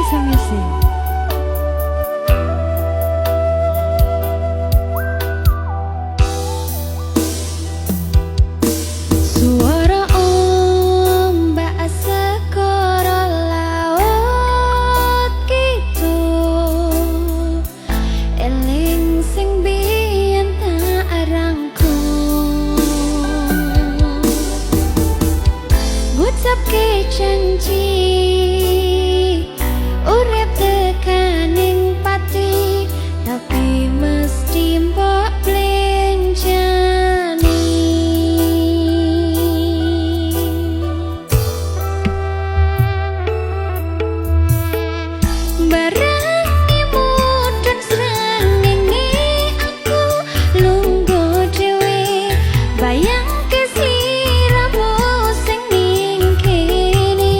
Kanisa Music. Suara ombak segara laut kidul, eling sing biyen tak rangkul, ngucapke janji urip tekaning pati, tapi mesti mbok blenjani. Barengi mudhun srengenge aku lungguh dhewe, bayangke sliramu sing ning kene.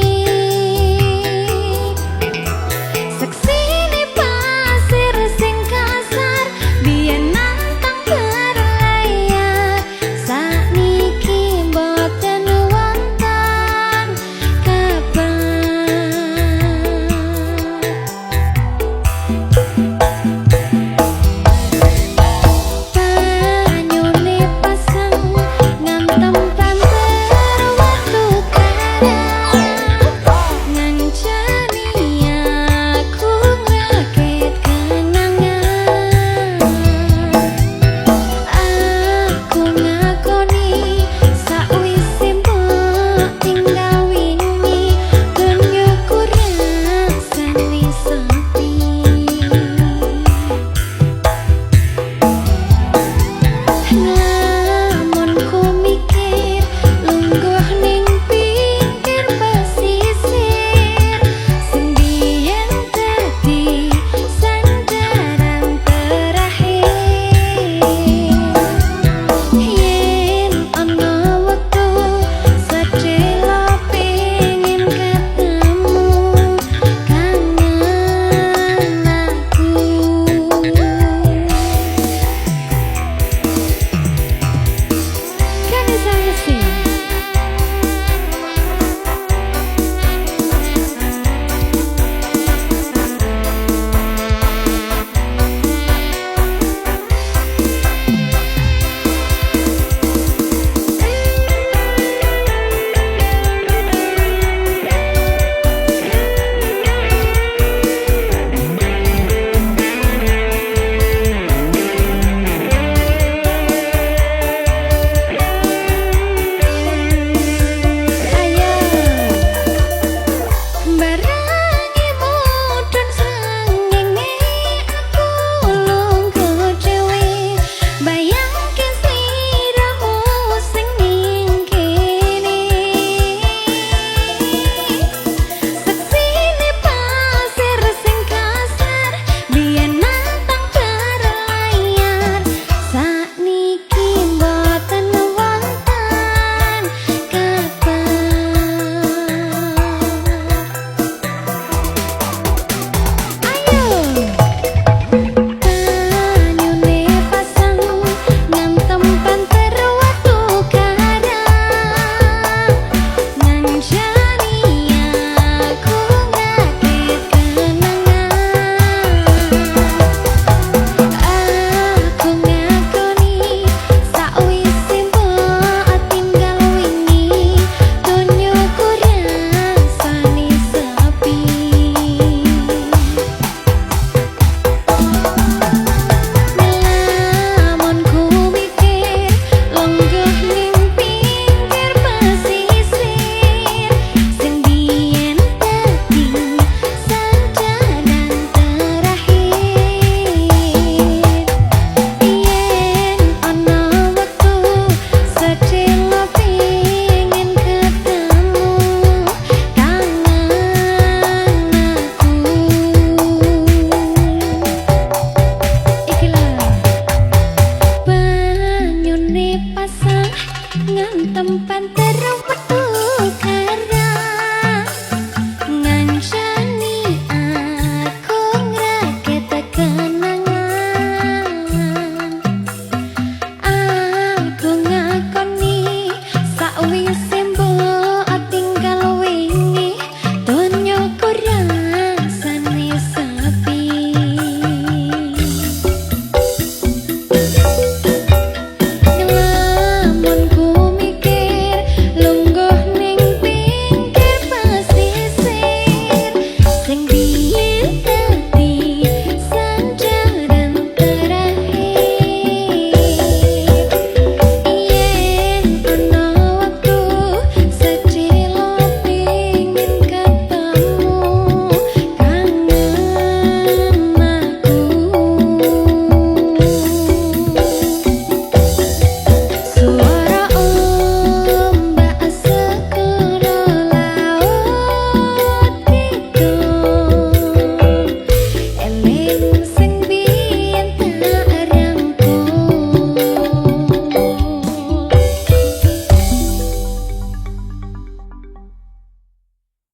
Seksine pasir sing kasar biyen nantang berlayar, sakniki mboten wonten kabar. Banyune pasang ngantem banter watu karang, ngancani aku ngrakit kenangan. Aku ngakoni sakwise mbok tinggal wingi, dunyaku rasane sepi. Lamun ku mikir lungguh ning pinggir pesisir, sing biyen dadi sandaran terakhir. Yen ana wektu sedhela pengin ketemu, kangen aku. Kanisa Music. Ayo. Bareng